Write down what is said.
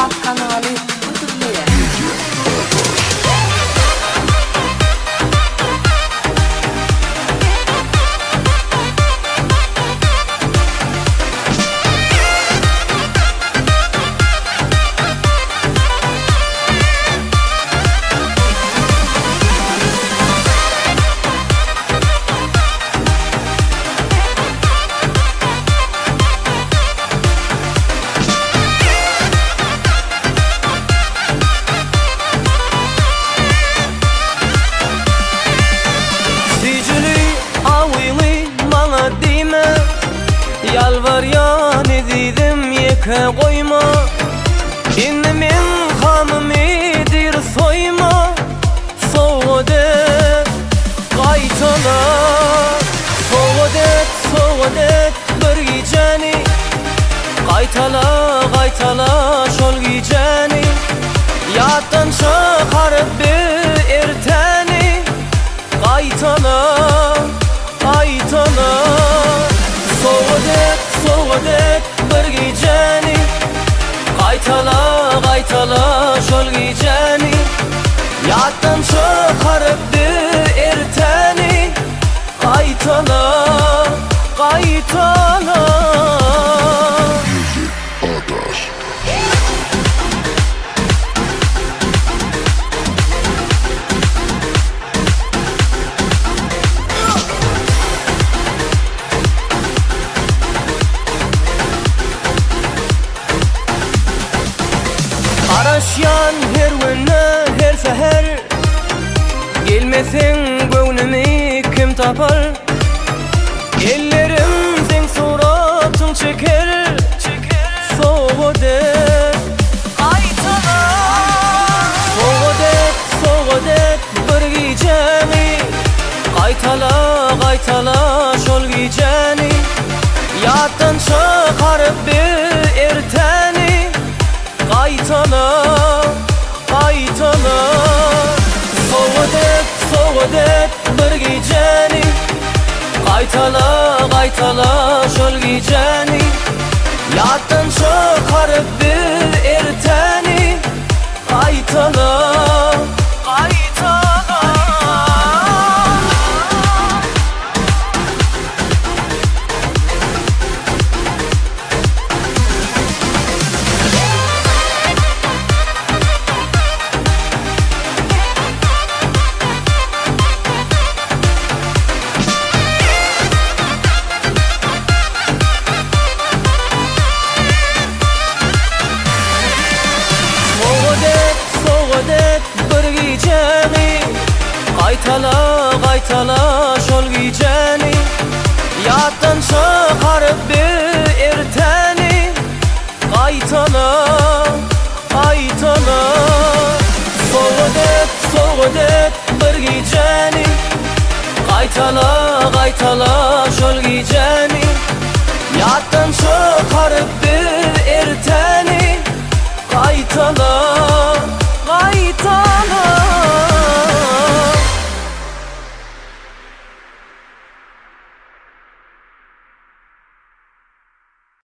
Azat kanaly hödürleýär. Süýjüli awyňy maňa diýme, Ýalbarýan ezizim ýeke goýma. Indi meň hamymy diri soýma, Sowgat et, gaýtala. Sowgat et, sowgat et bir gijäni, Gaýtala, gaýtala şol gijäni. Ýatdan çykaryp bir ertäni, Gaýtala, gaýtala. Sowgat et, sowgat et bir gijäni, Gaýtala, gaýtala şol gijäni. Ýatdan çykaryp bir ertäni, Gaýtala, gaýtala. Garaşýan her günde, her säher, Gelmeseň göwnümi kim tapar? Ellerim seň suratyň çeker, Sowgat et, gaýtala. Sowgat et, sowgat et bir gijäňi, Gaýtala, gaýtala şol gijäni. Ýatdan çykaryp bir ertäni, Gaýtala, gaýtala. Sowgat et, sowgat et bir gijäni, Gaýtala, gaýtala şol gijäni. Ýatdan çykaryp bir ertäni, Gaýtala, gaýtala. Sowgat et, sowgat et bir gijäni, Gaýtala, gaýtala şol gijäni. Ýatdan çykaryp bir ertäni, Gaýtala, gaýtala. Sowgat et, sowgat et bir gijäni, Gaýtala, gaýtala şol gijäni. Ýatdan çykaryp bir ertäni.